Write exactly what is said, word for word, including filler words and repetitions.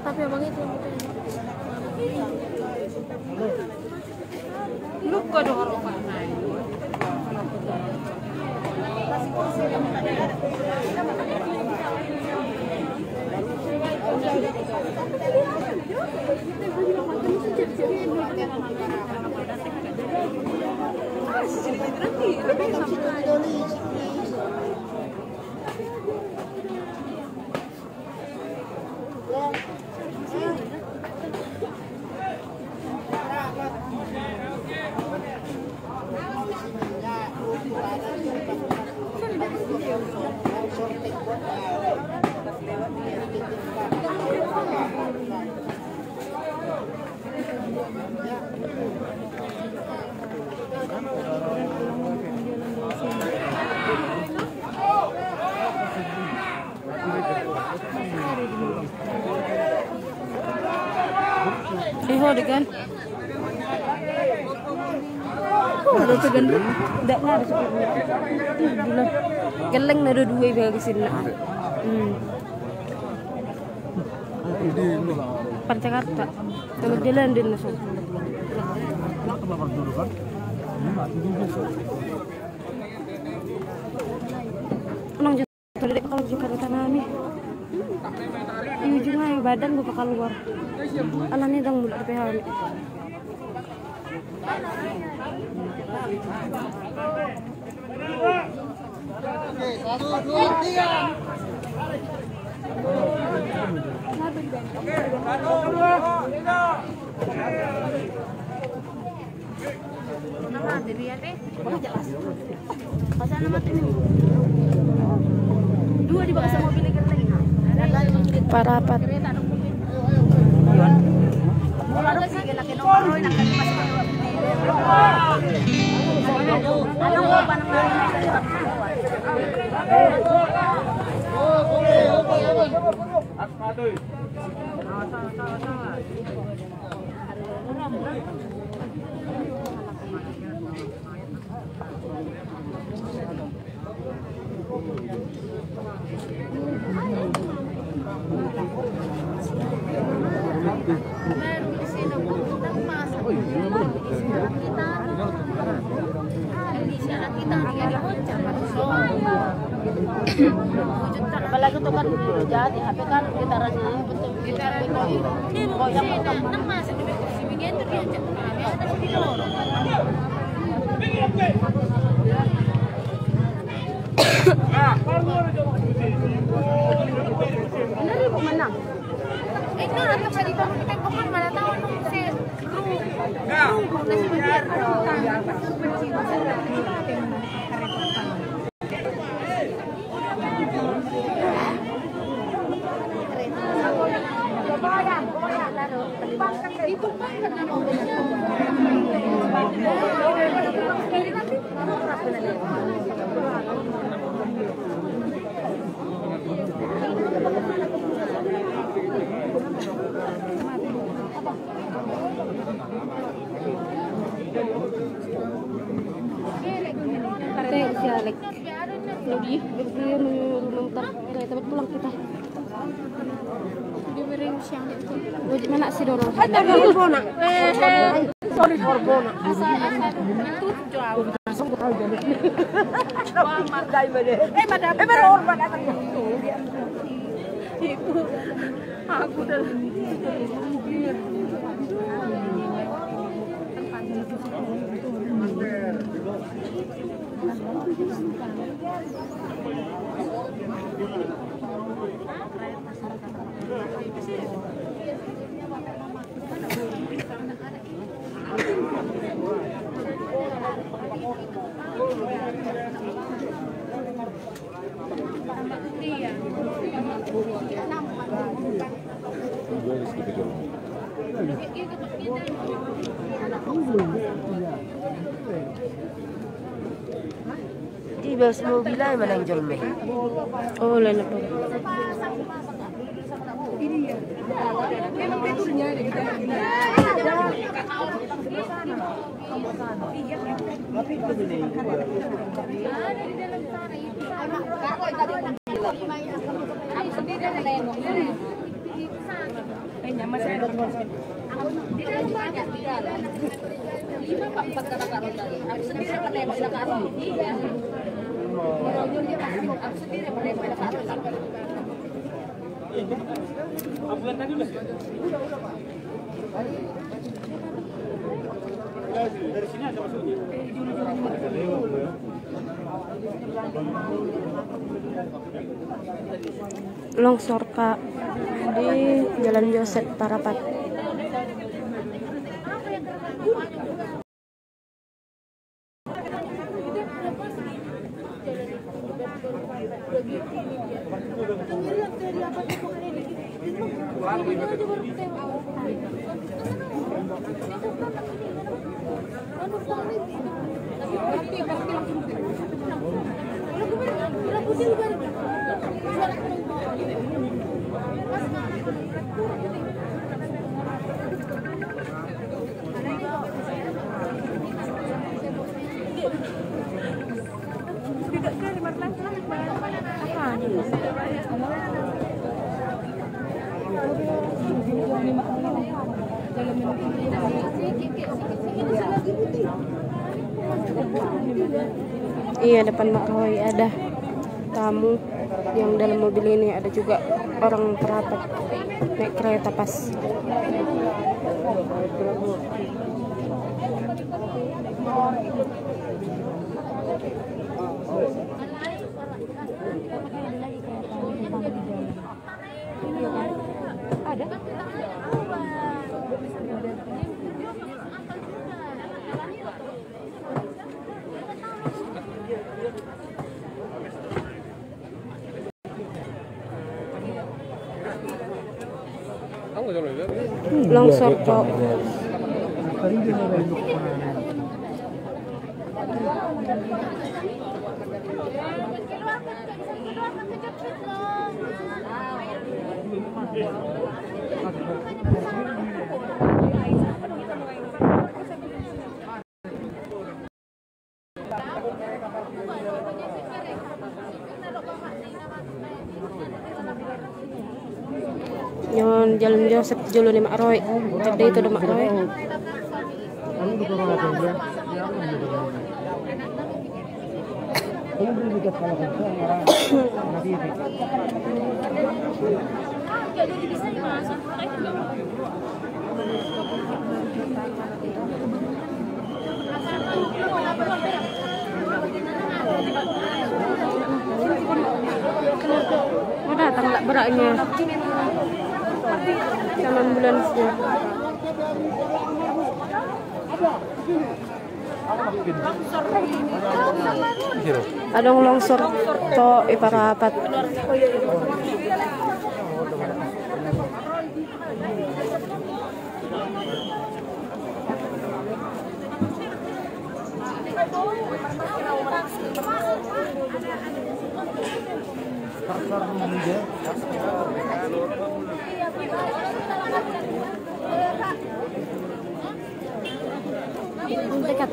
Tapi abang itu yang bukan. Luka do harokan. Iho degan. Oh, ada tegan. Ndak ada seperti. Gelleng na dua-dua iba ke sini. Hmm. Pan Jakarta. Kalau jalan dia langsung. Nang Kalau di Jakarta nami. Di ujung aja badan gua keluar. Alani dong mulut di P H. Nama, Adrian, eh? Wah, jelas. Pasal nama tuh. Dua di bagasan mobil lagi, lagi. Parapat. Kereta ada mobil. Ada sih, lagi nomor, oh, enak kan, masih ada. Ada apa namanya? Apalagi tuh kan jadi H P kan gitarannya. Thanks ya, Alex. Jadi, pulang kita. Di mana sih, Doro? Horbona. Sorry, Horbona. Asal, asal. Eh, madam. Eh, madam. Ibu. Aku dah. Bos mobil aja manang jolme. Oh, lain apa? Longsor ka di Jalan Josep Parapat. Iya, depan Mak Roy ada tamu yang dalam mobil ini, ada juga orang Parapat naik kereta pas. Longsor, Cok. Nyon Jalan Josep jolo ni Mak Roy. Tadi itu ada Mak Roy. Oh, datang lah beraknya. Calon bulan siap. Adong longsor, Cok, i Parapat. Dekat.